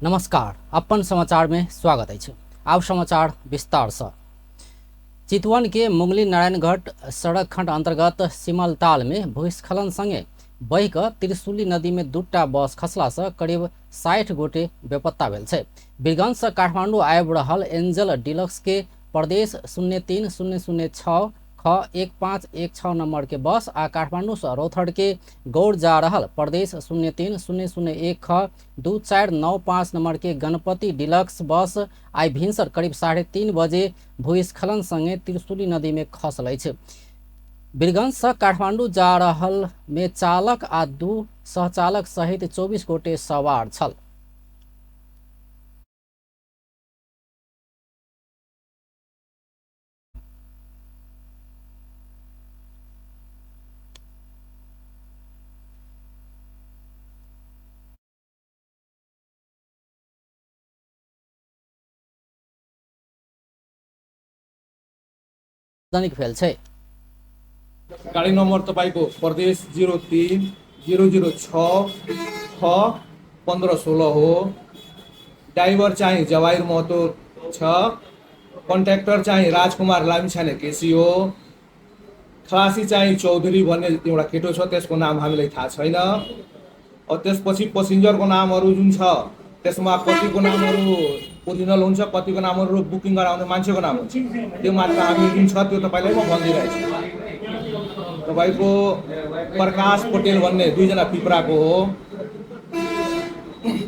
नमस्कार, अपन समाचार में स्वागत अछि। आब समाचार विस्तार से। चितवन के मुंगली नारायणघाट सड़क खंड अंतर्गत सिमलताल में भूस्खलन संगे बहि कऽ त्रिशूली नदी में दूटा बस खसला से करीब 60 गोटे बेपत्ता भेल छै। बीरगंज से काठमांडू आबि रहल एंजल डिलक्स के प्रदेश 03006 ख 1516 नंबर के बस आ काठमांडू से रौथहट के गौर जा रहल प्रदेश 03001 ख 2495 नंबर के गणपति डिलक्स बस आई भिनसर करीब 3:30 बजे भूस्खलन संगे त्रिशूली नदी में खसल अछि। बीरगंज से काठमांडू जा रहल में चालक आ 2 सहचालक सहित 24 गोटे सवार छल। दैनिक भेल छै। गाडी नम्बर तपाईको प्रदेश 03006 ख 1516 हो। ड्राइभर चाहिँ जवाहिर महतो छ, कन्ट्र्याक्टर चाहिँ राजकुमार लामिछाने केसी हो, खलासी चाहिँ चौधरी भन्ने एउटा केटो छ, त्यसको नाम हामीलाई थाहा छैन। और त्यसपछि पेसेन्जरको नामहरू जुन छ त्यसमा कतिको नामहरू ओरिजिनल हुन्छ, कतिको नामहरू बुकिङ गराउने मान्छेको नाम हुन्छ, त्यो मात्र हामी जुन छ त्यो तपाईँलाई म भनिदिइरहेको छु। तपाईँको प्रकाश पटेल भन्ने दुईजना पिपराको हो,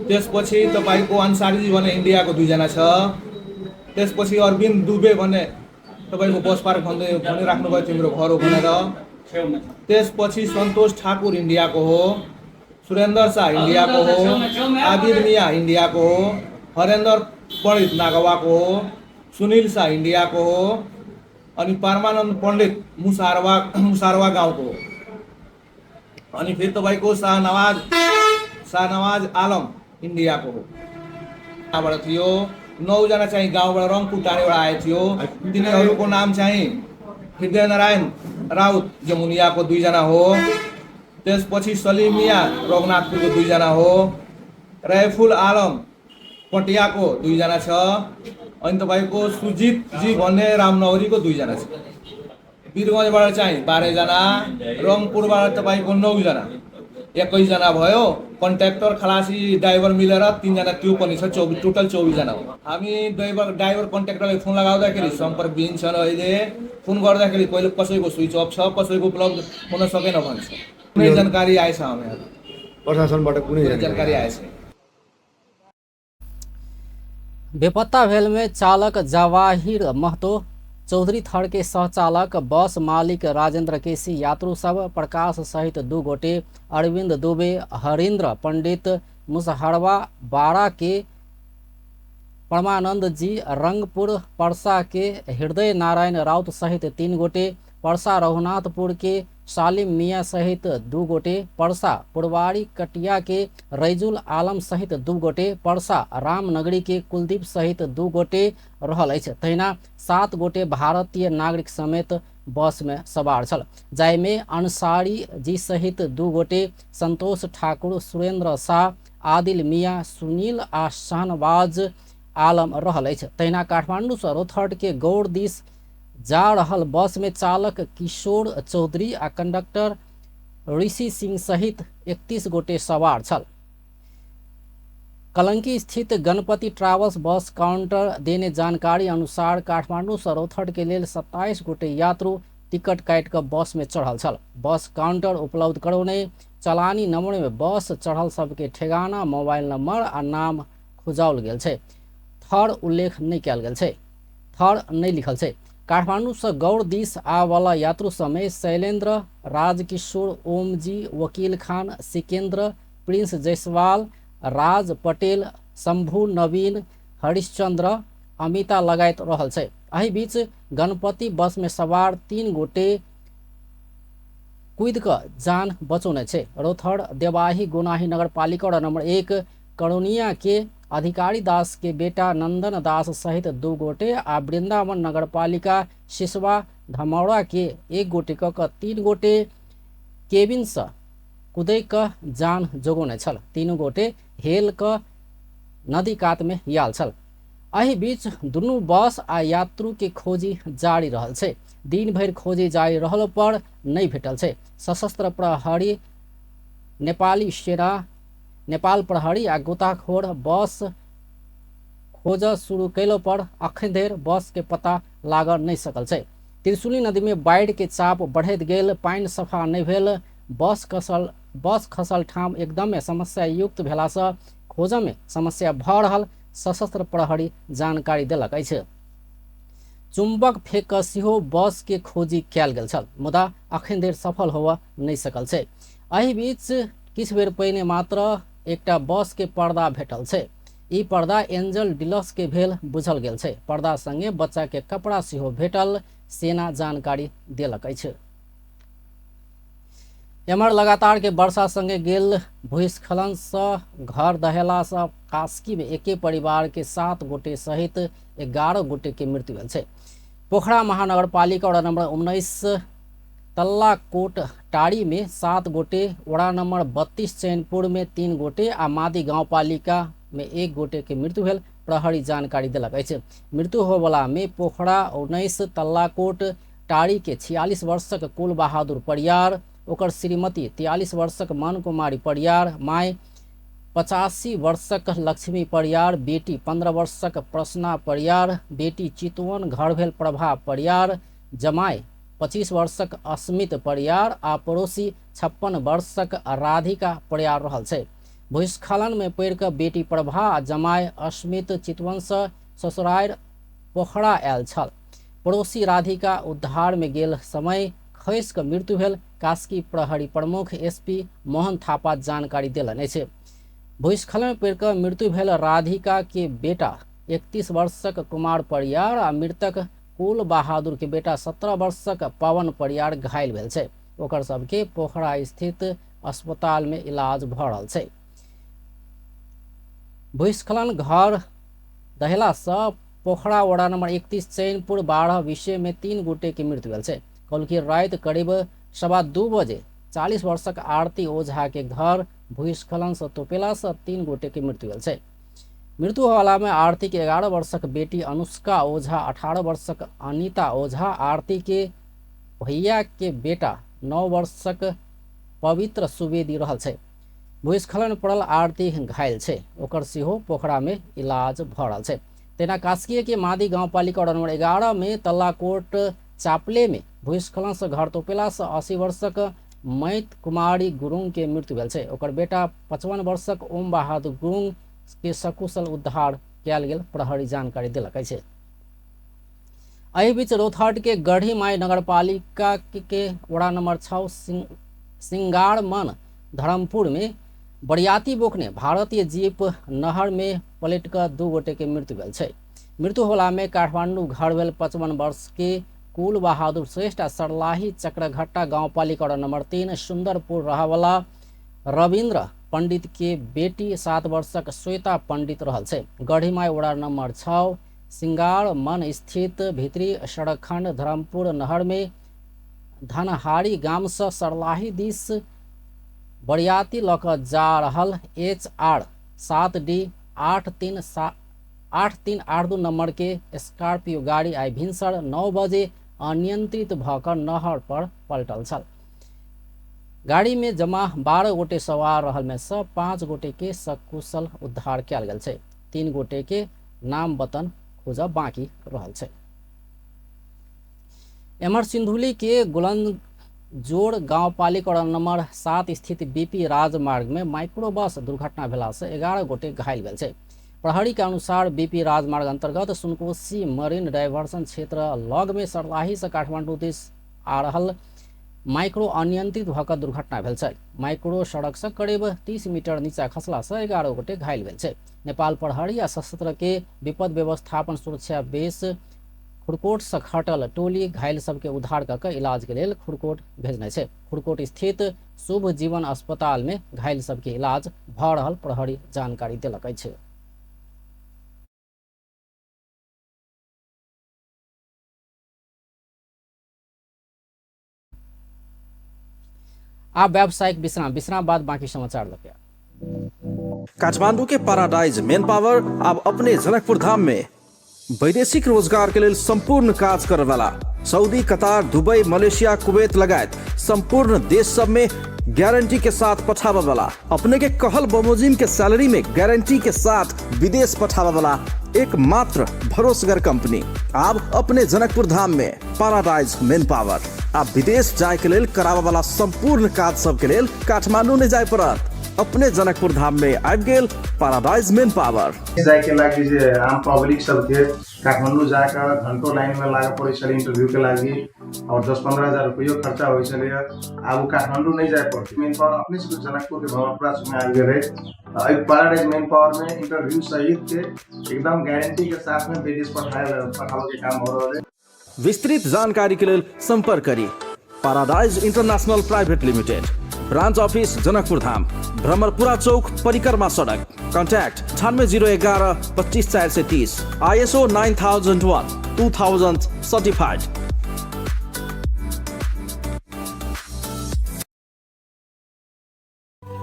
त्यसपछि तपाईँको अन्सारीजी भन्ने इन्डियाको दुईजना छ, त्यसपछि अरविन्द दुबे भन्ने तपाईँको बस पार्क भन्दै भनिराख्नुभयो तिम्रो घर हो भनेर, त्यसपछि सन्तोष ठाकुर इन्डियाको हो, सुरेन्द्र शाह इन्डियाको हो, आबिर मिया इन्डियाको हो, हरेन्द्र पण्डित नागवाको हो, सुनील शाह इन्डियाको हो, अनि परमानन्द पण्डित मुसारवा गाउँको हो, अनि फेरि तपाईँको शाहनवाज आलम इन्डियाको हो। कहाँबाट थियो 9जना चाहिँ गाउँबाट रङपुर टाढीबाट आएको थियो, तिनीहरूको नाम चाहिँ हृदय नारायण राउत जमुनियाको 2जना हो, त्यसपछि सलिम मिया रघुनाथपुरको 2जना हो, रैफुल आलम पटियाको 2जना छ, अनि तपाईँको सुजितजी भन्ने रामनगरीको 2जना छ। वीरगञ्जबाट चाहिँ 12जना, रङपुरबाट तपाईँको 9जना, 21जना भयो। कन्ट्र्याक्टर खलासी ड्राइभर मिलेर 3जना त्यो पनि छ, टोटल 24जना हो। हामी ड्राइभर कन्ट्र्याक्टरलाई फोन लगाउँदाखेरि सम्पर्कविहीन छन्। अहिले फोन गर्दाखेरि कहिले कसैको स्विच अफ छ, कसैको उपलब्ध हुन सकेन भन्छ। कुनै जानकारी आएछ हामीहरू प्रशासनबाट? कुनै जानकारी आएछ। बेपत्ता भेल में चालक जवाहिर महतो, चौधरी थर के सहचालक बस मालिक राजेंद्र केसी, यात्रु सब प्रकाश सहित 2 गोटे, अरविंद दुबे, हरिंद्र पंडित, मुसहरवा बारा के परमानंद जी, रंगपुर परसा के हृदय नारायण राउत सहित 3 गोटे, परसा रघुनाथपुर के सालिम मियाँ सहित 2 गोटे, परसा पुरवारी कटिया के रैजुल आलम सहित 2 गोटे, परसा रामनगरी के कुलदीप सहित 2 गोटे रहल अछि। तहिना 7 गोटे भारतीय नागरिक समेत बस में सवार छल, जाहिमे अंसारी जी सहित 2 गोटे, संतोष ठाकुर, सुरेंद्र शाह, आदिल मियाँ, सुनील आ शाहनवाज आलम रहल अछि। तहिना काठमांडू से रौथहट के गौर दिस जा रहल बस में चालक किशोर चौधरी आ कंडक्टर ऋषि सिंह सहित 31 गोटे सवार छल। कलंकी स्थित गणपति ट्रावल्स बस काउंटर देने जानकारी अनुसार काठमांडू से रौथहट के लेल 27 गोटे यात्रु टिकट काटि कऽ बस में चढ़ल छल। बस काउंटर उपलब्ध करौने चलानी नंबर में बस चढ़ल सबके ठेगाना, मोबाइल नंबर आ नाम खुजाओल गेल छै। थर उल्लेख नहि कयल गेल छै, थर नहि लिखल छै। काठमांडू से गौर दिस आबऽवला यात्रु समेत शैलेंद्र, राजकिशोर, ओमजी, वकील खान, सिकेंद्र, प्रिंस जायसवाल, राज पटेल, शंभू, नवीन, हरिश्चंद्र, अमिता लगायत रहल छै। एहि बीच गणपति बस में सवार 3 गोटे कूदि कऽ जान बचौने छै। रौथहट देवाही गोनाही नगरपालिका वार्ड नंबर 1 करोनिया के अधिकारी दास के बेटा नंदन दास सहित 2 गोटे आ वृंदावन नगरपालिका सिसवा धमौरा के 1 गोटे क 3 गोटे केबिन से कुदै कऽ जान जोगौने छल। 3 गोटे हेल कऽ नदी कात में आयल छल। एहि बीच दुनू बस आ यात्रु के खोजी जारी रहल छै। दिन भरि खोजी जारी रहल पर नहि भेटल छै। सशस्त्र प्रहरी, नेपाली सेना, नेपाल प्रहरी आ गोताखोर बस खोज शुरू कयलो पर अखन धरि बस के पता लागल नहि सकल छै। त्रिशूली नदी में बाढ़ि के चाप बढ़ैत गेल, पानि सफा नहि भेल, बस खसल ठाम एकदमे समस्यायुक्त भेलासँ खोजमे समस्या भऽ रहल सशस्त्र प्रहरी जानकारी देलक अछि। चुंबक फेंक कऽ सेहो बस के खोजी कयल गेल छल, मुदा अखन धरि सफल होबऽ नहि सकल छै। एहि बीच किछु बेर पहिने मात्र एकटा बस के पर्दा भेटल छै। ई पर्दा एंजल डिलक्स के भेल बुझल गेल छै। पर्दा संगे बच्चा के कपड़ा सेहो भेटल सेना जानकारी देलक अछि। एम्हर लगातार के वर्षा संगे गेल भूस्खलन से घर दहेला से कास्की में एके परिवार के 7 गोटे सहित 11 गोटे के मृत्यु भेल छै। पोखरा महानगरपालिका वडा नंबर 19 तल्लाकोट टारी में 7 गोटे, वडा नंबर 32 चैनपुर में 3 गोटे आ मादी गाउँपालिका में 1 गोटे के मृत्यु भेल प्रहरी जानकारी देलक अछि। मृत्यु होबला में पोखरा 19 तल्लाकोट टारी के 46 वर्षक कुल बहादुर परियार, ओकर श्रीमती 43 वर्षक मन कुमारी परियार, my 85 वर्षक लक्ष्मी परियार, बेटी 15 वर्षक प्रसन्ना परियार, बेटी चितवन घर भेल प्रभा परियार, जमाय 25 वर्षक अस्मित परियार आ पड़ोसी 56 वर्षक राधिका परियार रहल छै। भूस्खलन में पड़ि कऽ बेटी प्रभा आ जमाय अस्मित चितवन से ससुरारि पोखरा आयल छल। पड़ोसी राधिका उद्धार में गेल समय खसि कऽ मृत्यु भेल कास्की प्रहरी प्रमुख एसपी मोहन थापा जानकारी देलनि अछि। भूस्खलन में पड़ि कऽ मृत्यु भेल राधिका के बेटा 31 वर्षक कुमार परियार आ मृतक कुल बहादुर के बेटा 17 वर्षक पवन परियार घायल भेल छै। ओकर सबके पोखरा स्थित अस्पताल में इलाज भऽ रहल छै। भूस्खलन घर दहेला से पोखरा वडा नंबर 31 चैनपुर 12 विषय में 3 गोटे के मृत्यु भेल छै। कलकी राति करीब 2:15 बजे 40 वर्षक आरती ओझा के घर भूस्खलन से तोपेला से 3 गोटे के मृत्यु भेल छै। मृत्यु होवाला में आरती के 11 वर्षक बेटी अनुष्का ओझा, 18 वर्षक अनिता ओझा, आरती के भैया के बेटा 9 वर्षक पवित्र सुवेदी रहल छै। भूस्खलन पड़ल आरती घायल छै, ओकर सेहो पोखरा में इलाज भऽ रहल छै। तेना कास्कीय के मादी गाउँपालिका वडा नंबर 11 में तल्लाकोट चापले में भूस्खलन से घर तोपेला से 80 वर्षक मैत कुमारी गुरुङ के मृत्यु भेल छै। ओकर बेटा 55 वर्षक ओम बहादुर गुरुङ के सकुशल उद्धार कयल गेल प्रहरी जानकारी देलक अछि। एहि बीच रौतहट के गढ़ीमाई नगरपालिका के वडा नंबर 6 सिंगारमन धर्मपुर में बरियाती बोकने भारतीय जीप नहर में पलट कऽ 2 गोटे के मृत्यु भेल छै। मृत्यु होला में काठमांडू घर भेल 55 वर्ष के कुल बहादुर श्रेष्ठ आ सरलाही चक्रघट्टा गाउँपालिका वडा नंबर 3 सुंदरपुर रहवाला रविन्द्र पंडित के बेटी 7 वर्षक श्वेता पंडित रहल छै। गढ़ीमाई वडा नंबर 6 सिंगार मन स्थित भित्री सड़क खंड धर्मपुर नहर में धनहारी गाम से सरलाही दिस बरियाती लऽ कऽ जा रहल HR 7D 8382 number के स्कॉर्पियो गाड़ी आइ भिनसर 9 बजे अनियंत्रित भऽ कऽ नहर पर पलटल छल। गाड़ी में जमा 12 गोटे सवार रहल में से 5 गोटे के सकुशल उद्धार कयल गेल छै। 3 गोटे के नाम वतन खोजब बाकी रहल छै। एम्हर सिन्धुली के गुलंद जोड़ गाउँपालिका वडा नंबर 7 स्थित बीपी राजमार्ग में माइक्रोबस दुर्घटना भेला से 11 गोटे घायल भेल छै। प्रहरी के अनुसार बीपी राजमार्ग अंतर्गत सुनकोशी मरीन डाइवर्सन क्षेत्र लग में सरलाही से काठमांडू दिस आ रहल माइक्रो अनियंत्रित भऽ कऽ दुर्घटना भेल छै। माइक्रो सड़क से करीब 30 मीटर नीचा खसला से 11 गोटे घायल भेल छै। नेपाल प्रहरी आ सशस्त्र के विपद व्यवस्थापन सुरक्षा बेस खुरकोट से खटल टोली घायल सबके उद्धार कऽ कऽ इलाज के लेल खुरकोट भेजने छै। खुरकोट स्थित शुभ जीवन अस्पताल में घायल सबके इलाज भऽ रहल प्रहरी जानकारी देलक अछि। आप व्यावसायिक विश्राम, विश्राम बाद बाकी समाचार लगे। काठमांडू के पैराडाइज मेन पावर आब अपने जनकपुर धाम में वैदेशिक रोजगार के लेल संपूर्ण काज करय वाला सऊदी, कतार, दुबई, मलेशिया, कुवैत लगायत संपूर्ण देश सब में गारंटी के साथ पठाबे वाला, अपने के कहल बमोजिम के सैलरी में गारंटी के साथ विदेश पठाबे वाला एकमात्र भरोसगर कंपनी आब अपने जनकपुर धाम में पैराडाइज मेन पावर। आब विदेश जाय के लेल कराबे वाला संपूर्ण काज सब के लेल काठमांडू नहीं जाय पड़त, अपने जनकपुर धाम में आबि गेल पैराडाइज मेन पावर। जायके लागि जे आम पब्लिक सबके काठमाडौँ जाकऽ घंटों लाइनमे लागऽ पड़ै छलै इंटरव्यूके लागि और 10-15 हजार रुपैयो खर्चा होइ छलैए। आब ओ काठमाडौँ नहि जाय पड़तै। मेन पावर अपने सबके जनकपुरके भवनपुरा चौकमे आबि गेलै। एहि पैराडाइज मेन पावरमे इंटरव्यू सहितके एकदम गारंटीके साथमे विदेश पठाबऽके काम हो रहल है। विस्तृत जानकारी के लेल संपर्क करी paradise international private limited, branch office Janakpur Dham, Bhramarpura Chowk, परिक्रमा सड़क। Contact 9801125430। ISO 9001:2000 certified.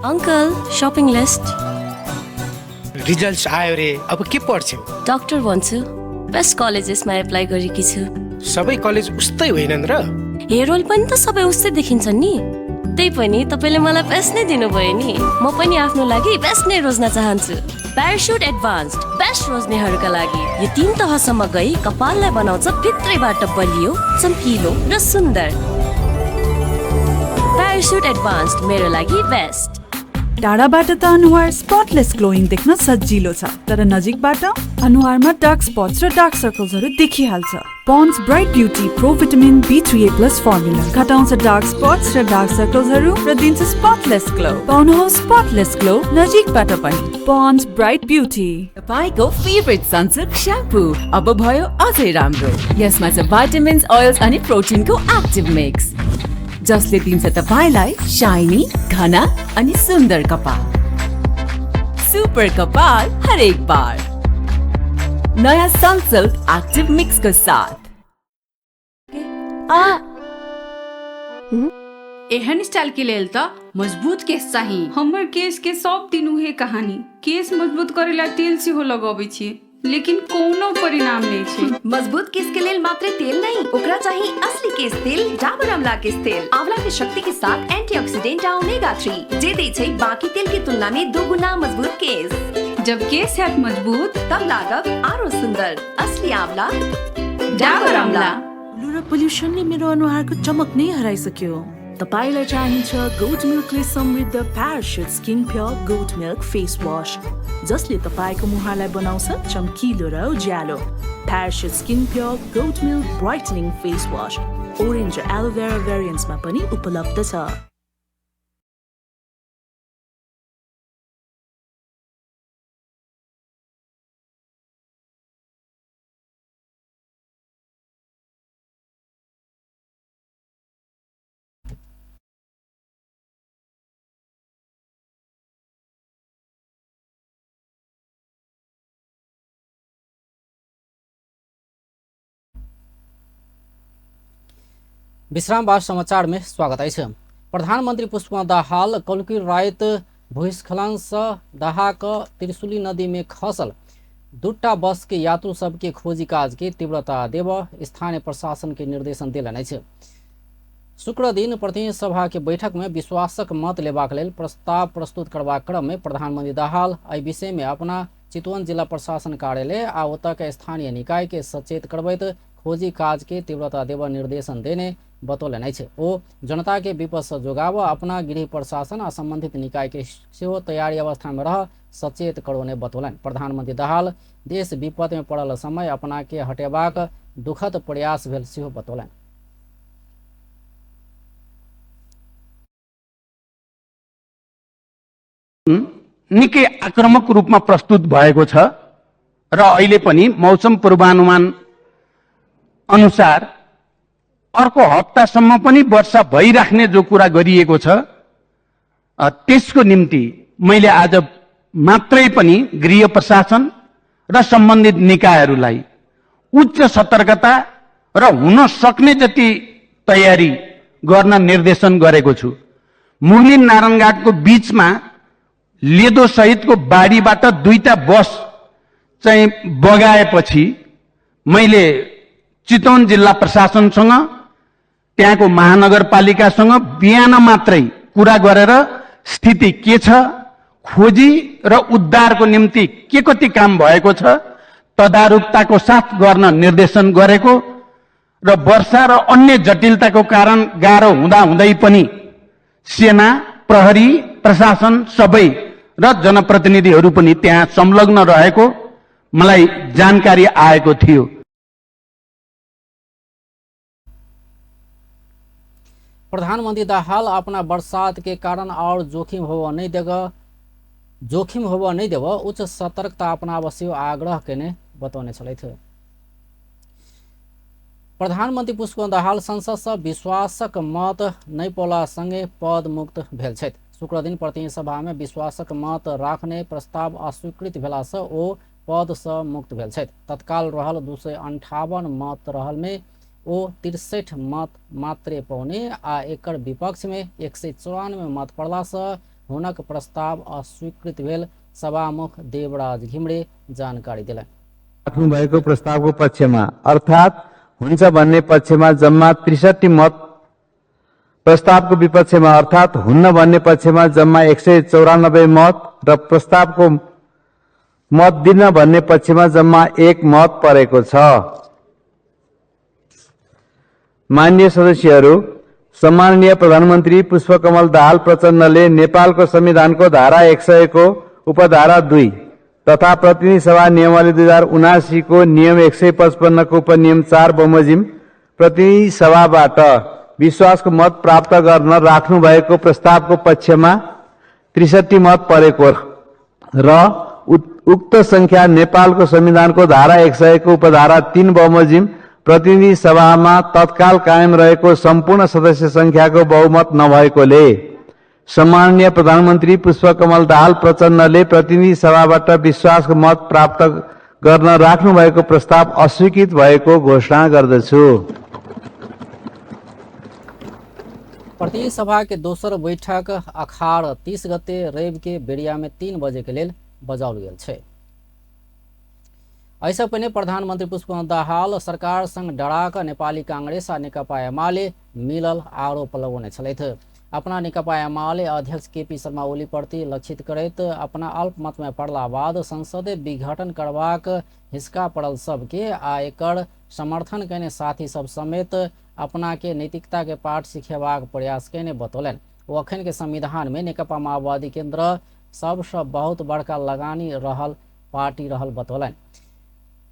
Uncle, shopping list. Result आयो रे, अब के पढ्छौ? डक्टर भन्छु। बेस्ट कलेजेसमा एप्लाई गरेकी छु। सबै कलेज उस्तै होइनन् र। हेयर ओइल पनि त सबै उस्तै देखिन्छन् नि। त्यही पनि तपाईँले मलाई बेस्ट नै दिनुभयो नि। म पनि आफ्नो लागि बेस्ट नै रोज्न चाहन्छु। प्यारासुट एडभान्स्ड, बेस्ट रोज्नेहरूका लागि। यो तिन तहसम्म गई कपाललाई बनाउँछ भित्रैबाट बलियो, चम्किलो र सुन्दर। प्यारासुट एडभान्स्ड, मेरो लागि बेस्ट। टाढाबाट त अनुहार स्पटलेस ग्लोइङ देख्न सजिलो छ, तर नजिकबाट अनुहारमा डार्क स्पट्स र डार्क सर्कल्सहरू देखिहाल्छ। Pond's Bright Beauty Pro Vitamin B3 A plus formula घटाउँछ डार्क स्पट्स र डार्क सर्कल्सहरू र दिन्छ स्पटलेस ग्लो। पाउनुहोस् स्पटलेस ग्लो नजिकबाट पनि। Pond's Bright Beauty. तपाईँको फेभरेट सनसिल्क स्याम्पू अब भयो अझै राम्रो। यसमा छ भाइटामिन्स, ओइल्स अनि प्रोटिनको एक्टिभ मिक्स, जसले दिन्छ तपाईँलाई शाइनी, घना अनि सुन्दर कपाल। सुपर कपाल हरेक बार, नयाँ सनसिल्क एक्टिभ मिक्सको साथ। आ। एहन स्टाइल के लेल त मजबूत केस चाही। हमर केश के सब दिन उहे कहानी। केश मजबूत करेला तेल सेहो लगबै छी, लेकिन कोनो परिणाम नहि छै। मजबूत केस के लेल मात्र तेल नहीं, ओकरा चाहिए असली केस तेल, डाबर आंवला केस तेल। आंवला के शक्ति के साथ एंटीऑक्सीडेंट आ ओमेगा 3, जे दै छै बाकी तेल के तुलना में दो गुना मजबूत केस। जब केश हैत मजबूत, तब लागब आरो सुंदर। असली आंवला, डाबर आंवला। धुलो र पोल्युसनले मेरो अनुहारको चमक नै हराइसक्यो। तपाईँलाई चाहिन्छ गोट मिल्कले समृद्ध parachute skin pure goat milk face wash, जसले तपाईँको मुहारलाई बनाउँछ चम्किलो र उज्यालो। Parachute skin pure goat milk brightening face wash orange र एलोभेरा भेरिएन्ट्समा पनि उपलब्ध छ। विश्राम बाद समाचार में स्वागत अछि। प्रधानमंत्री पुष्पकमल दाहाल कौलकी राति भूस्खलन से दहा कऽ त्रिशूली नदी में खसल दूटा बस के यात्रु सबके खोजी काज के तीव्रता देब स्थानीय प्रशासन के निर्देशन देलनि अछि। शुक्र दिन प्रतिनिधि सभा के बैठक में विश्वासक मत लेबाक लेल प्रस्ताव प्रस्तुत करबाक क्रम में प्रधानमंत्री दाहाल एहि विषय में अपना चितवन जिला प्रशासन कार्यालय आ ओतऽ के स्थानीय निकाय के सचेत करबैत खोजी काज के तीव्रता देब निर्देशन देने बतौलनि अछि। ओ जनता के विपद से जोगाब अपना गृह प्रशासन आ संबंधित निकाय के सेहो तैयारी अवस्था में रह सचेत करौने बतौलनि। प्रधानमंत्री दाहाल देश विपद में पड़ल समय अपना के हटेबाक दुखद प्रयास भेल सेहो बतौलनि। निकै आक्रामक रूपमा प्रस्तुत भएको छ र अहिले पनि मौसम पूर्वानुमान अनुसार अर्को हप्तासम्म पनि वर्षा भइराख्ने जो कुरा गरिएको छ, त्यसको निम्ति मैले आज मात्रै पनि गृह प्रशासन र सम्बन्धित निकायहरूलाई उच्च सतर्कता र हुन सक्ने जति तयारी गर्न निर्देशन गरेको छु। मुगलिन नारायणघाटको बीचमा लेदो सहितको बाढीबाट दुईटा बस चाहिँ बगाएपछि मैले चितवन जिल्ला प्रशासनसँग, त्यहाँको महानगरपालिकासँग बिहान मात्रै कुरा गरेर स्थिति के छ, खोजी र उद्धारको निम्ति के कति काम भएको छ तदारुकताको साथ गर्न निर्देशन गरेको र वर्षा र अन्य जटिलताको कारण गाह्रो हुँदाहुँदै पनि सेना, प्रहरी, प्रशासन सबै र जनप्रतिनिधिहरू पनि त्यहाँ संलग्न रहेको मलाई जानकारी आएको थियो। प्रधानमंत्री दाहाल अपना बरसात के कारण और जोखिम होव नहीं देव उच्च सतर्कता अपनावश्य आग्रह केने बतौने छलथि। प्रधानमंत्री पुष्पकमल दाहाल संसद से विश्वासक मत नहीं पौला संगे पद मुक्त भेल छथि। शुक्रदिन प्रतिनिधि सभा में विश्वासक मत राखने प्रस्ताव अस्वीकृत भेला से ओ पद से मुक्त भेल छथि। तत्काल रहल 258 मत रहल में ओ 63 मत मात्रे पौने आ एकर विपक्ष में 194 मत पड़ला से हुनक प्रस्ताव अस्वीकृत भेल सभामुख देवराज घिमिरे जानकारी दिलनि। राख्नु भएको प्रस्तावको पक्षमा अर्थात् हुन्छ भन्ने पक्षमा जम्मा 63 मत, प्रस्तावको विपक्षमा अर्थात् हुन्न भन्ने पक्षमा जम्मा 194 मत र प्रस्तावको मत दिन भन्ने पक्षमा जम्मा 1 मत परेको छ। मान्य सदस्यहरू, सम्माननीय प्रधानमन्त्री पुष्पकमल दाहाल प्रचण्डले नेपालको संविधानको धारा 100 को उपधारा 2 तथा प्रतिनिधि सभा नियमावली 2079 को नियम 155 को उपनियम 4 बमोजिम प्रतिनिधि सभाबाट विश्वासको मत प्राप्त गर्न राख्नु भएको प्रस्तावको पक्षमा 63 मत परेको र उक्त संख्या नेपालको संविधानको धारा 100 को उपधारा 3 बमोजिम प्रतिनिधि सभामा तत्काल कायम रहेको सम्पूर्ण सदस्य संख्याको बहुमत नभएकोले सम्माननीय प्रधानमन्त्री पुष्पकमल दाहाल प्रचण्डले प्रतिनिधि सभाबाट विश्वासको मत प्राप्त गर्न राख्नु भएको प्रस्ताव अस्वीकृत भएको घोषणा गर्दछु। प्रतिनिधि सभा के दोसर बैठक अखाड़ 30 गते रवि के बेरिया में 3 बजे के लेल बजाओल गेल छै। ऐसा पहिने प्रधानमंत्री पुष्पकमल दाहाल सरकार संग डरा नेपाली कांग्रेस आ नेकपा एमाले मिलल आरोप लगौने छलथि। अपना नेकपा एमाले अध्यक्ष केपी शर्मा ओली प्रति लक्षित करैत अपना अल्पमत में पड़ला बाद संसदे विघटन करबाक हिसका पड़ल सबके आ एकर समर्थन कयने साथी सब समेत अपना के नैतिकता के पाठ सिखेबाक प्रयास कयने बतौलनि। ओ अखन के संविधान में नेकपा माओवादी केंद्र सबसँ बहुत बड़का लगानी रहल पार्टी रहल बतौलनि।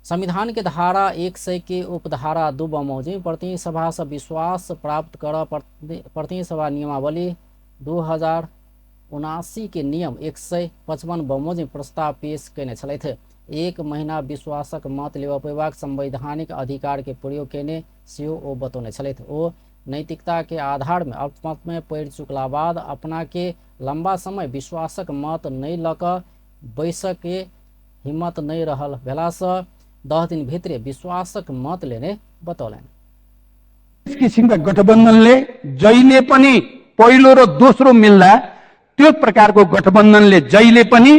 संविधान के धारा 100 के उपधारा 2 बमोजिम प्रतिनिधि सभा से विश्वास प्राप्त कर प्रतिनिधि सभा नियमावली 2079 के नियम 155 बमोजिम प्रस्ताव पेश कयने छलथि। 1 महीना विश्वासक मत लेबऽ पेबाक संवैधानिक अधिकार के प्रयोग कयने सेहो ओ बतौने छलथि। ओ नैतिकता के आधार में अल्पमत में पड़ि चुकला बाद अपना के लंबा समय विश्वासक मत नहीं लऽ कऽ बैसक के हिम्मत नहीं रहल भेलासँ 10 दिन भित्रे विश्वासक मत लेने बतौलनि। यस किसिमका गठबन्धनले जहिले पनि पहिलो र दोस्रो मिल्दा त्यो प्रकारको गठबन्धनले जहिले पनि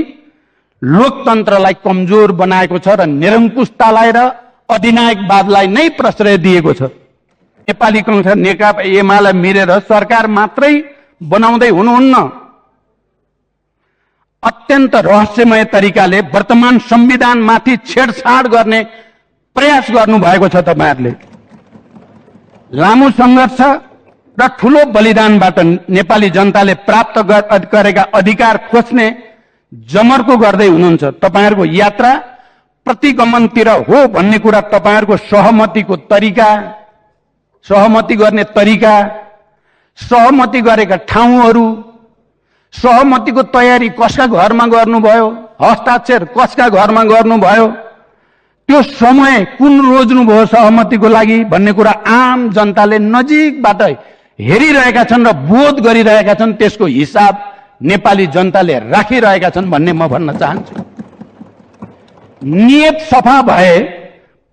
लोकतन्त्रलाई कमजोर बनाएको छ र निरङ्कुशतालाई र अधिनायकवादलाई नै प्रश्रय दिएको छ। नेपाली कांग्रेस नेकपा एमाले मिलेर सरकार मात्रै बनाउँदै हुनुहुन्न, अत्यन्त रहस्यमय तरिकाले वर्तमान संविधानमाथि छेडछाड गर्ने प्रयास गर्नुभएको छ। तपाईहरुले लामो संघर्ष र ठूलो बलिदानबाट नेपाली जनताले प्राप्त गरेका अधिकार खोज्ने जमर्को गर्दै हुनुहुन्छ। तपाईहरुको यात्रा प्रतिगमनतिर हो भन्ने कुरा तपाईहरुको सहमतिको तरिका, सहमति गर्ने तरिका, सहमति गरेका ठाउँहरू, सहमतिको तयारी कसका घरमा गर्नुभयो, हस्ताक्षर कसका घरमा गर्नुभयो, त्यो समय कुन रोज्नुभयो सहमतिको लागि भन्ने कुरा आम जनताले नजिकबाट हेरिरहेका छन् र बोध गरिरहेका छन्। त्यसको हिसाब नेपाली जनताले राखिरहेका छन् भन्ने म भन्न चाहन्छु। नियत सफा भए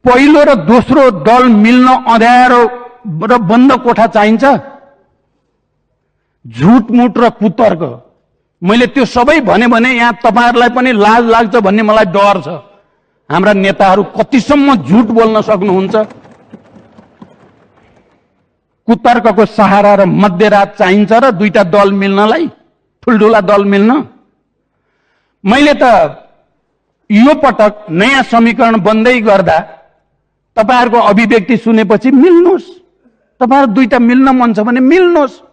पहिलो र दोस्रो दल मिल्न अँध्यारो र बन्द कोठा चाहिन्छ? झुटमुट र कुतर्क मैले त्यो सबै भने भने यहाँ तपाईहरुलाई पनि लाज लाग्छ भन्ने मलाई डर छ। हाम्रा नेताहरू कतिसम्म झुट बोल्न सक्नुहुन्छ? कुतर्कको सहारा र मध्यरात चाहिन्छ र दुईटा दल मिल्नलाई, ठुल्ठुला दल मिल्न। मैले त यो पटक नयाँ समीकरण बन्दै गर्दा तपाईहरुको अभिव्यक्ति सुनेपछि मिल्नुहोस्, तपाईहरु दुईटा मिल्न मन छ भने मिल्नुहोस्,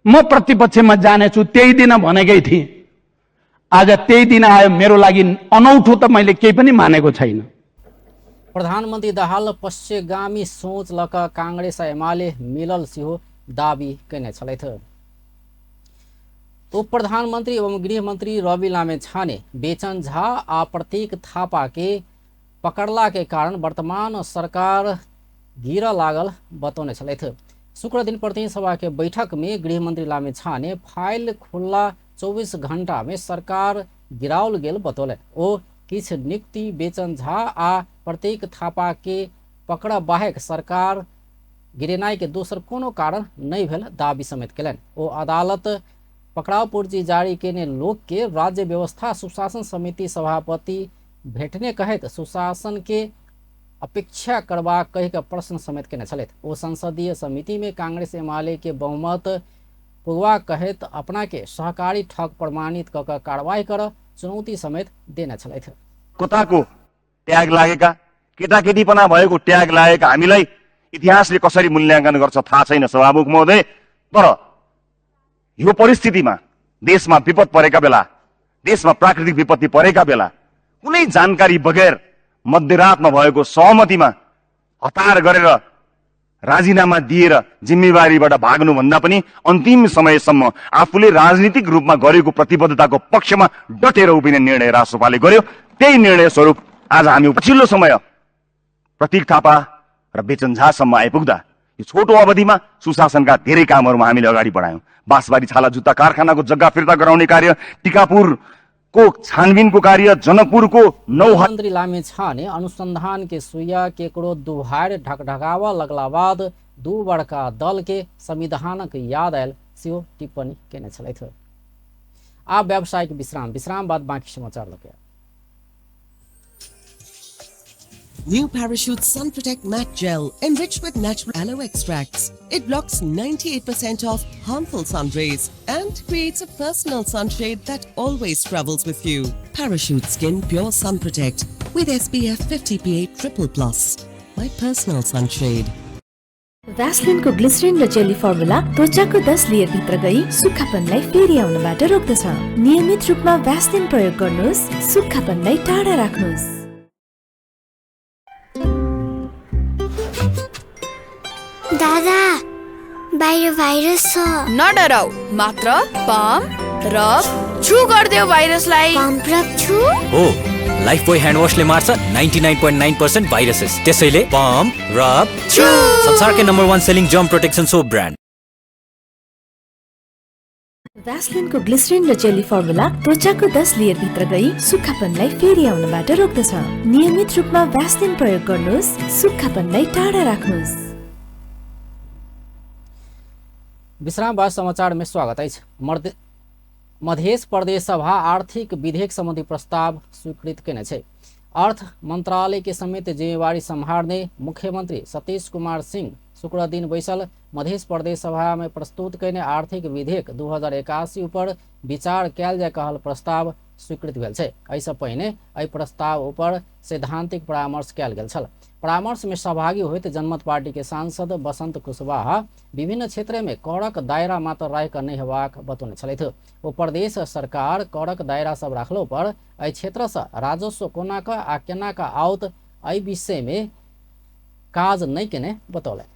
म प्रतिपक्षमा जानेछु त्यही दिन भनेकै थिएँ। आज त्यही दिन आयो, मेरो लागि अनौठो त मैले केही पनि मानेको छैन। प्रधानमन्त्री दाहाल पश्चिमगामी सोच लक कांग्रेस एमाले मिलल सेहो दाबी केने छलथि। उप प्रधानमन्त्री एवं गृहमन्त्री रवि लामिछाने बेचन झा आ प्रतीक थापा के पकड़ला के कारण वर्तमान सरकार गिर लागल बतौने छलथि। शुक्र दिन प्रतिनिधि सभा के बैठक में गृहमंत्री लामिछाने फाइल खुल्ला 24 घंटा में सरकार गिराउल गेल बतौले। ओ किछ नियुक्ति बेचन झा आ प्रतीक थापा के पकड़ा बाहेक सरकार गिरेनाई के दोसर कोनो कारण नहीं भेल दावी समेत केलनि। ओ अदालत पकड़ाव पूर्जी जारी केने लोक के राज्य व्यवस्था सुशासन समिति सभापति भेटने कहैत सुशासन के अपेक्षा करबाक कहि के प्रश्न समेत केने छलथि। ओ संसदीय समिति में कांग्रेस एमाले के बहुमत पुगवा कहैत अपना के सहकारी ठग प्रमाणित क क कार्रवाई कर चुनौती समेत देने छलथि। कताको ट्याग लागेका केटाकेटीपना भएको ट्याग लागेका हामीलाई इतिहासले कसरी मूल्याङ्कन गर्छ थाहा छैन सभामुख महोदय। तर यो परिस्थितिमा देशमा विपद परेका बेला, देशमा प्राकृतिक विपत्ति परेका बेला कुनै जानकारी बगैर मध्यरातमा भएको सहमतिमा हतार गरेर राजीनामा दिएर जिम्मेवारीबाट भाग्नुभन्दा पनि अन्तिम समयसम्म आफूले राजनीतिक रूपमा गरेको प्रतिबद्धताको पक्षमा डटेर उभिने निर्णय रासोपाले गर्यो। त्यही निर्णय स्वरूप आज हामी पछिल्लो समय प्रतीक थापा र बेचन झासम्म आइपुग्दा यो छोटो अवधिमा सुशासनका धेरै कामहरूमा हामीले अगाडि बढायौँ। बाँसबारी छाला जुत्ता कारखानाको जग्गा फिर्ता गराउने कार्य, टिकापुरको छानबिनको कार्य, जनकपुरको 9 मन्त्री लामिछाने अनुसंधान के सुइया केकरो दुहार ढकढकावा लगला बाद दू बड़का दल के संविधानक याद आयल सेहो टिप्पणी केने छलथि। आब व्यावसायिक विश्राम, विश्राम बाद बाकी समाचार लके। New Parachute Sun Protect Matte Gel, enriched with natural aloe extracts. It blocks 98% of harmful sun rays and creates a personal sunshade that always travels with you. Parachute Skin Pure Sun Protect with SPF 50 PA +++. My personal sunshade. Vaseline को glycerine र jelly formula त्वचाको 10 layer भित्र गई सुक्खापनलाई फेरि आउनबाट रोक्दछ। नियमित रूपमा Vaseline प्रयोग गर्नुहोस्, सुक्खापनलाई टाढा राख्नुहोस्। दादा, बाहिर भाइरस छ। नडराउ, मात्र पम्प रब छु गर्देऊ भाइरसलाई। पम्प रब छु? हो, लाइफ बोय ह्यान्ड वाशले मार्छ 99.9% भाइरसेस। त्यसैले पम्प रब छु। संसारकै number 1 selling germ protection soap brand. भ्यासलिनको ग्लिसरीन र जेली फर्मुला त्वचाको 10 लेयर भित्र गई सुक्खापनलाई फेरि आउनबाट रोक्दछ। नियमित रूपमा भ्यासलिन प्रयोग गर्नुहोस्, सुक्खापनलाई टाढा राख्नुहोस्। विश्राम बाद समाचार में स्वागत अछि। मध्य प्रदेश सभा आर्थिक विधेयक संबंधी प्रस्ताव स्वीकृत केने छै। अर्थ मंत्रालय के समेत जिम्मेवारी सम्हारने मुख्यमंत्री सतीश कुमार सिंह शुक्र दिन बैसल मध्य प्रदेश सभा में प्रस्तुत केने आर्थिक विधेयक 2081 ऊपर विचार कयल जाय कहल प्रस्ताव स्वीकृत भेल छै। एहिसँ पहिने एहि प्रस्ताव ऊपर सैद्धांतिक परामर्श कयल गेल छल। परामर्श में सहभागी होइत जनमत पार्टी के सांसद बसंत कुशवाहा विभिन्न क्षेत्र में करक दायरा मात्र राखि नहि हेबाक बतौने छलथि। ओ प्रदेश सरकार करक दायरा सब राखलो पर एहि क्षेत्र से राजस्व कोना क आ केना क आओत एहि विषय में काज नहि केने बतौलनि।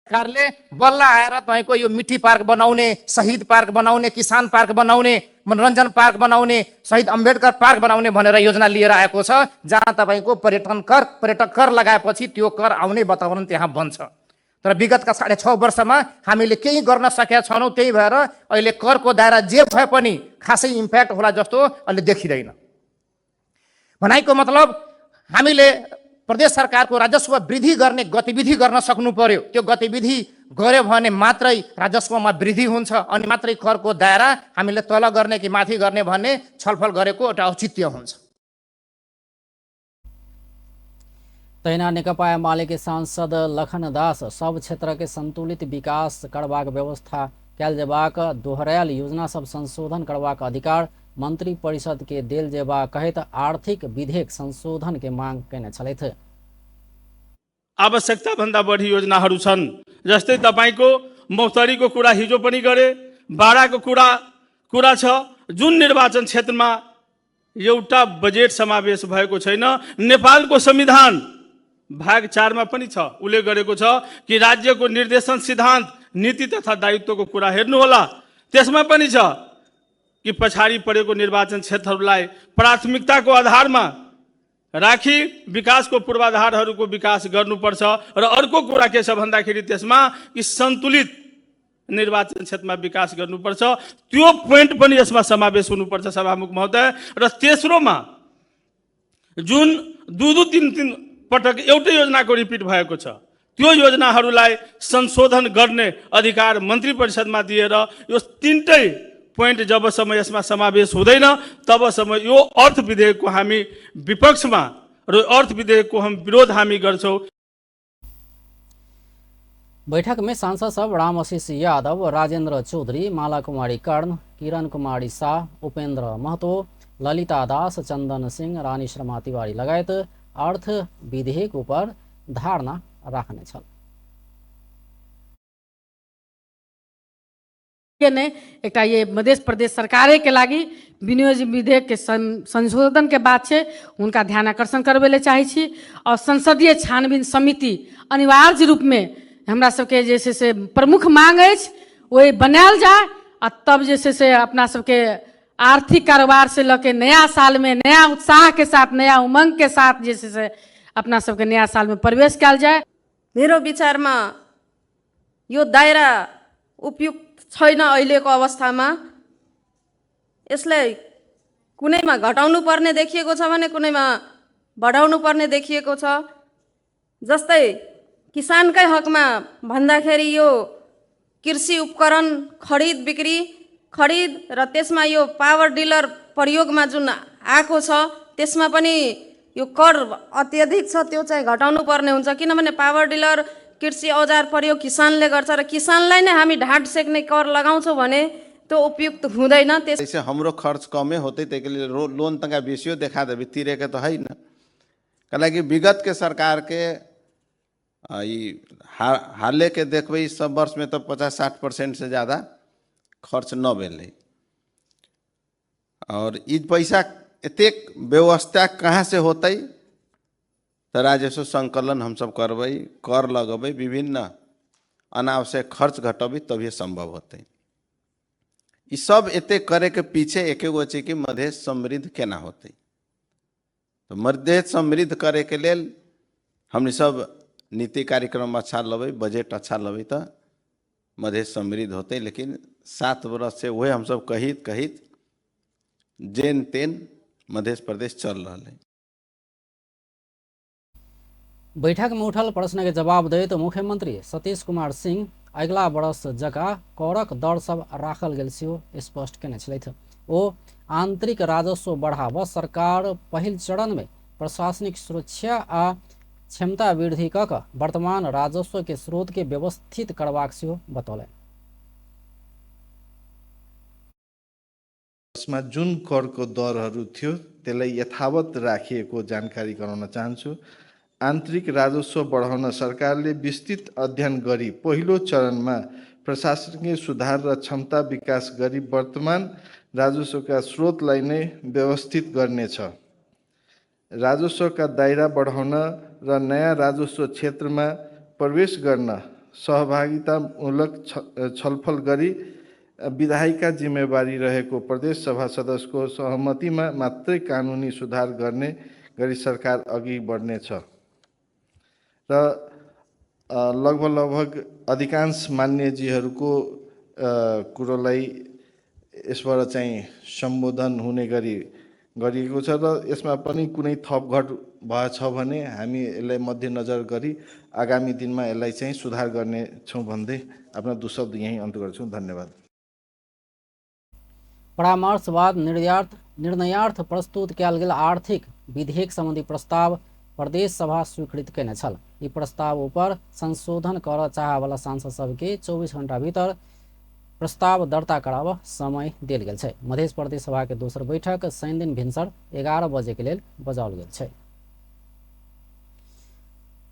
सरकारले बल्ल आएर तपाईँको यो मिठी पार्क बनाउने, शहीद पार्क बनाउने, किसान पार्क बनाउने, मनोरञ्जन पार्क बनाउने, शहीद अम्बेडकर पार्क बनाउने भनेर योजना लिएर आएको छ, जहाँ तपाईँको पर्यटन कर, पर्यटक कर लगाएपछि त्यो कर आउने वातावरण त्यहाँ बन्छ। तर विगतका 6.5 वर्षमा हामीले केही गर्न सकेका छैनौँ। त्यही भएर अहिले करको दायरा जे भए पनि खासै इम्प्याक्ट होला जस्तो अहिले देखिँदैन। भनाइको मतलब हामीले प्रदेश सरकारको राजस्व वृद्धि गर्ने गतिविधि गर्न सक्नु पर्यो। त्यो गतिविधि गर्यो भने मात्रै राजस्वमा वृद्धि हुन्छ अनि मात्रै करको दायरा हामीले तल गर्ने कि माथि गर्ने भन्ने छलफल गरेको एउटा औचित्य हुन्छ। तहिना नेकपा एमाले के सांसद लखन दास सब क्षेत्र के संतुलित विकास करबाक व्यवस्था कयल जेबाक दोहरायल योजना सब संशोधन करबाक अधिकार मंत्री परिषद के देल जेबा कहैत आर्थिक विधेयक संशोधन के मांग केने छलथि। आवश्यकता भन्दा बढी योजनाहरू छन्। जस्तै तपाईको मौसरीको कुरा हिजो पनि गरे, बाराको कुरा छ। जुन निर्वाचन क्षेत्रमा एउटा बजेट समावेश भएको छैन, नेपालको संविधान भाग 4 मा पनि छ, उल्लेख गरेको छ कि राज्यको निर्देशन सिद्धान्त, नीति तथा दायित्वको कुरा हेर्नुहोला। त्यसमा पनि छ कि पछाडि परेको निर्वाचन क्षेत्रहरूलाई प्राथमिकताको आधारमा राखी विकासको पूर्वाधारहरूको विकास गर्नुपर्छ। र अर्को कुरा के छ भन्दाखेरि त्यसमा कि सन्तुलित निर्वाचन क्षेत्रमा विकास गर्नुपर्छ। त्यो पोइन्ट पनि यसमा समावेश हुनुपर्छ सभामुख महोदय। र तेस्रोमा जुन 2-2, 3-3 पटक एउटै योजनाको रिपिट भएको छ, त्यो योजनाहरूलाई संशोधन गर्ने अधिकार मन्त्री परिषदमा दिएर यो तिनटै पोइन्ट जबसम्म यसमा समावेश हुँदैन तबसम्म यो अर्थ विधेयकको हामी विपक्षमा र अर्थ विधेयकको हम विरोध हामी गर्छौँ। बैठक में सांसद सब राम आशीष यादव, राजेंद्र चौधरी, माला कुमारी कर्ण, किरण कुमारी शाह, उपेंद्र महतो, ललिता दास, चंदन सिंह, रानी शर्मा तिवारी लगायत अर्थ विधेयक ऊपर धारणा राखने छल। नै एकटा ये मध्य प्रदेश सरकारे के लागि विनियोजन विधेयक के संशोधन के बात छै, हुनका ध्यान आकर्षण करबै ले चाहै छी। और संसदीय छानबीन समिति अनिवार्य रूप में हमरा सबके जे छै से प्रमुख मांग अछि, ओहि बनायल जाय आ तब जे छै से अपना सबके आर्थिक कारोबार से लऽ के नया साल में नया उत्साह के साथ, नया उमंग के साथ जे छै से अपना सबके नया साल में प्रवेश कयल जाय। मेरो विचारमा यो दायरा उपयुक्त छैन अहिलेको अवस्थामा। यसलाई कुनैमा घटाउनु पर्ने देखिएको छ भने कुनैमा बढाउनु पर्ने देखिएको छ। जस्तै किसानकै हकमा भन्दाखेरि यो कृषि उपकरण खरिद बिक्री खरिद र त्यसमा यो पावर डिलर प्रयोगमा जुन आएको छ त्यसमा पनि यो कर अत्यधिक छ, त्यो चाहिँ घटाउनु पर्ने हुन्छ। किनभने पावर डिलर कृषि औजार प्रयोग किसानले गर्छ र किसानलाई नै हामी ढाँट सेक्ने कर लगाउँछौँ भने त्यो उपयुक्त हुँदैन। त्यसै हाम्रो खर्च कमे होतै, ताहिके लेल लोन तनका बेसियो देखा देबै, तिरेके तऽ है न। कैलाकि विगत के सरकार के ई हाले के देखबै सब वर्ष में तो 50-60% से ज़्यादा खर्च न भेलै। और ई पैसा एतेक व्यवस्था कहाँ से होतै, तऽ राजस्व संकलन हमसब करबै, कर लगबै, विभिन्न अनावश्यक खर्च घटबै, तभिए संभव होतै। ई सब एतेक करे के पीछे एकेगो छै कि मधेश समृद्ध केना होतै। तो मधेश समृद्ध करे के लेल हमनी सब नीति कार्यक्रम अच्छा लबै, बजट अच्छा लबै तऽ मधेश समृद्ध होतै। लेकिन 7 बरस से वही हमसब कहित कहित जेन तेन मधेश प्रदेश चल रहल है। बैठक में उठल प्रश्न के जवाब दैत मुख्यमंत्री सतीश कुमार सिंह अगिला बरस जकाँ करक दर सब राखल गेल सेहो स्पष्ट केने छलथि। ओ आंतरिक राजस्व बढ़ाबऽ सरकार पहिल चरण में प्रशासनिक सुरक्षा आ क्षमता वृद्धि कऽ कऽ वर्तमान राजस्व के स्रोत के व्यवस्थित करबाक सेहो बतौलनि। यसमा जुन करको दरहरू थियो त्यसलाई यथावत राखिएको जानकारी गराउन चाहन्छु। आन्तरिक राजस्व बढाउन सरकारले विस्तृत अध्ययन गरी पहिलो चरणमा प्रशासनिक सुधार र क्षमता विकास गरी वर्तमान राजस्वका स्रोतलाई नै व्यवस्थित गर्नेछ। राजस्वका दायरा बढाउन र नयाँ राजस्व क्षेत्रमा प्रवेश गर्न सहभागितामूलक छलफल गरी विधायिका जिम्मेवारी रहेको प्रदेश सभा सदस्यको सहमतिमा मात्रै कानुनी सुधार गर्ने गरी सरकार अघि बढ्नेछ। र लगभग लगभग अधिकांश मान्यजीहरूको कुरोलाई यसबाट चाहिँ सम्बोधन हुने गरी गरिएको छ र यसमा पनि कुनै थपघट भएछ भने हामी यसलाई मध्यनजर गरी आगामी दिनमा यसलाई चाहिँ सुधार गर्नेछौँ भन्दै आफ्ना दुई शब्द यहीँ अन्त गर्छु। धन्यवाद। परामर्शवाद निर्णयार्थ प्रस्तुत कयल गेल आर्थिक विधेयक सम्बन्धी प्रस्ताव प्रदेश सभा स्वीकृत केने छल। ई प्रस्ताव ऊपर संशोधन कर चाहवला सांसद सबके 24 घंटा भीतर प्रस्ताव दर्ता कराब समय देल गेल छै। मध्य प्रदेश सभा के दोसर बैठक शनि दिन भिनसर 11 बजे के लेल बजाओल गेल छै।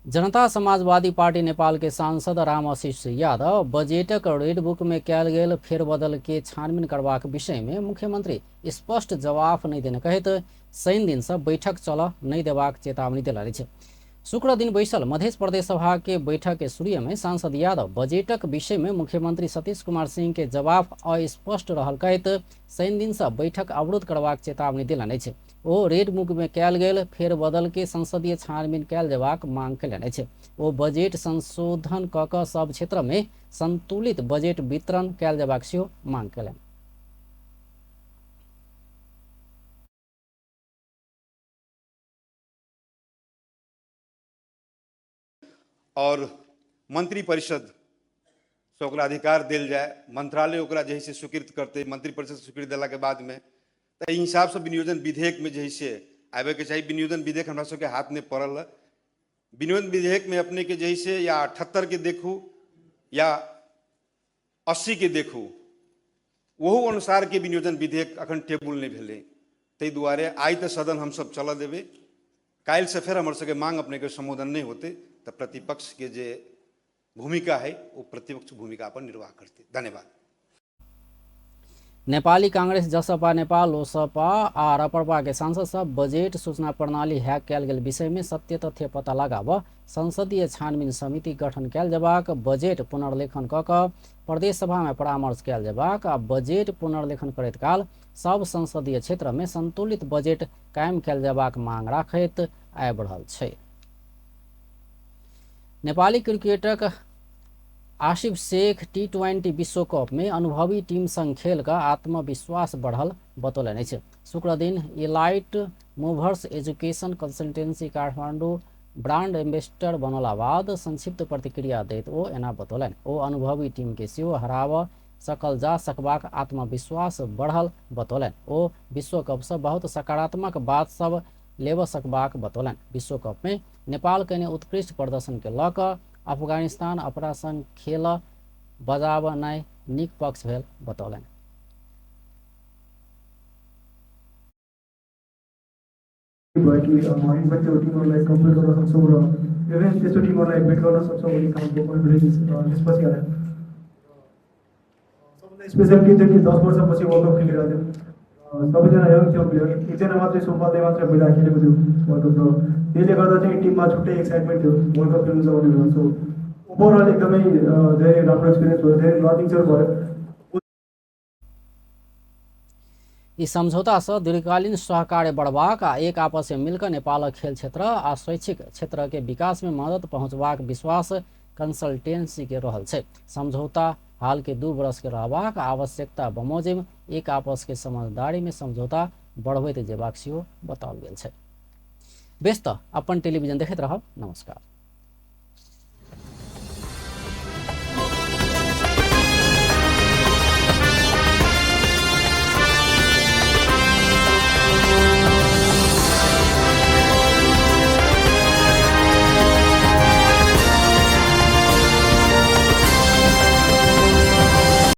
जनता समाजवादी पार्टी नेपाल के सांसद राम आशीष यादव बजटक रेड बुक में कयल गेल फेरबदल के छानबीन करबाक विषय में मुख्यमंत्री स्पष्ट जवाब नहीं देने कहैत शनि दिन से बैठक चल नहीं देबाक चेतावनी देलनि अछि। शुक्र दिन बैसल मध्य प्रदेश सभा के बैठक के सूर्य में सांसद यादव बजटक विषय में मुख्यमंत्री सतीश कुमार सिंह के जवाब अस्पष्ट रहल कहैत शनि दिन से बैठक अवरुद्ध करबाक चेतावनी देलनि अछि। ओ रेड बुक में कयल गेल फेरबदल के संसदीय छानबीन कयल जेबाक मांग कयलनि अछि। ओ बजट संशोधन क कऽ सब क्षेत्र में संतुलित बजट वितरण कयल जेबाक सेहो मांग कयलनि। और मंत्रिपरिषद से ओकरा अधिकार देल जाय, मंत्रालय ओकरा जे है से स्वीकृत करतै, मंत्रिपरिषद स्वीकृत देलाके बादमे। तऽ एहि हिसाबसँ विनियोजन विधेयकमे जे है से आबैके चाही। विनियोजन विधेयक हमरा सबके हाथमे पड़ल है। विनियोजन विधेयकमे अपनेके जे है से या 78 के देखू या 80 के देखू, ओहू अनुसारके विनियोजन विधेयक अखन टेबुल नहि भेलै। ताहि दुआरे आइ तऽ सदन हमसब चलऽ देबै, काल्हिसँ फेर हमर सबके मांग अपनेके सम्बोधन नहि होतै तऽ प्रतिपक्ष के जे भूमिका है वो प्रतिपक्ष भूमिका पर निर्वाह करते। धन्यवाद। नेपाली कांग्रेस, जसपा नेपाल, लोसपा आ राप्रपा के सांसद सब बजट सूचना प्रणाली हैक कयल गेल विषय में सत्य तथ्य पता लगाब संसदीय छानबीन समिति गठन कयल जेबाक, बजट पुनर्लेखन क कऽ प्रदेश सभा में परामर्श कयल जेबाक आ बजट पुनर्लेखन करैत काल सब संसदीय क्षेत्र में संतुलित बजट कायम कयल जेबाक मांग राखैत आबि रहल छै। नेपाली क्रिकेटक आसिफ शेख T20 विश्व कप में अनुभवी टीम संग खेल कऽ आत्मविश्वास बढ़ल बतौलनि अछि। शुक्र दिन elite movers education consultancy Kathmandu brand ambassador बनला बाद संक्षिप्त प्रतिक्रिया दैत ओ एना बतौलनि। ओ अनुभवी टीम के सेहो हराबऽ सकल जा सकबाक आत्मविश्वास बढ़ल बतौलनि। ओ विश्व कप से बहुत सकारात्मक बात सब लेबऽ सकबाक बतौलनि। विश्व कप में नेपाल कयने उत्कृष्ट प्रदर्शन के लऽ कऽ अफगानिस्तान अपना संग खेल बजाबनाइ नीक पक्ष भेल बतौलनि। भयो कि हामी पनि त्यो टिमहरूलाई कम्पिट गर्न सक्छौँ र इभन त्यस्तो टिमहरूलाई बिट गर्न सक्छौँ भन्ने खालको कन्फिडेन्स त्यसपछि आयो। सबभन्दा स्पेसल के थियो कि 10 वर्षपछि वर्ल्ड कप खेलिरहेको थियो, सबैजना यङ थियो प्लेयर, एकजना मात्रै सोमपालले मात्रै पहिला खेलेको थियो वर्ल्ड कप, र त्यसले गर्दा चाहिँ टिममा छुट्टै एक्साइटमेन्ट थियो वर्ल्ड कप खेल्नु छ भनेर। सो ओभरअल एकदमै धेरै राम्रो एक्सपिरियन्स भयो, धेरै लर्निङ्सहरू भयो। ई समझौता से दीर्घकालीन सहकार्य बढ़बाक आ एक आपस में मिलकर नेपालक खेल क्षेत्र आ शैक्षिक क्षेत्र के विकास में मदद पहुंचबाक विश्वास कंसल्टेंसी के रहल छै। समझौता हाल के 2 वर्ष के रहबाक आवश्यकता बमोजिम एक आपस के समझदारी में समझौता बढ़बैत जेबाक सेहो बताओल गेल छै। बेस त अपन टेलीविजन देखैत रहब। नमस्कार।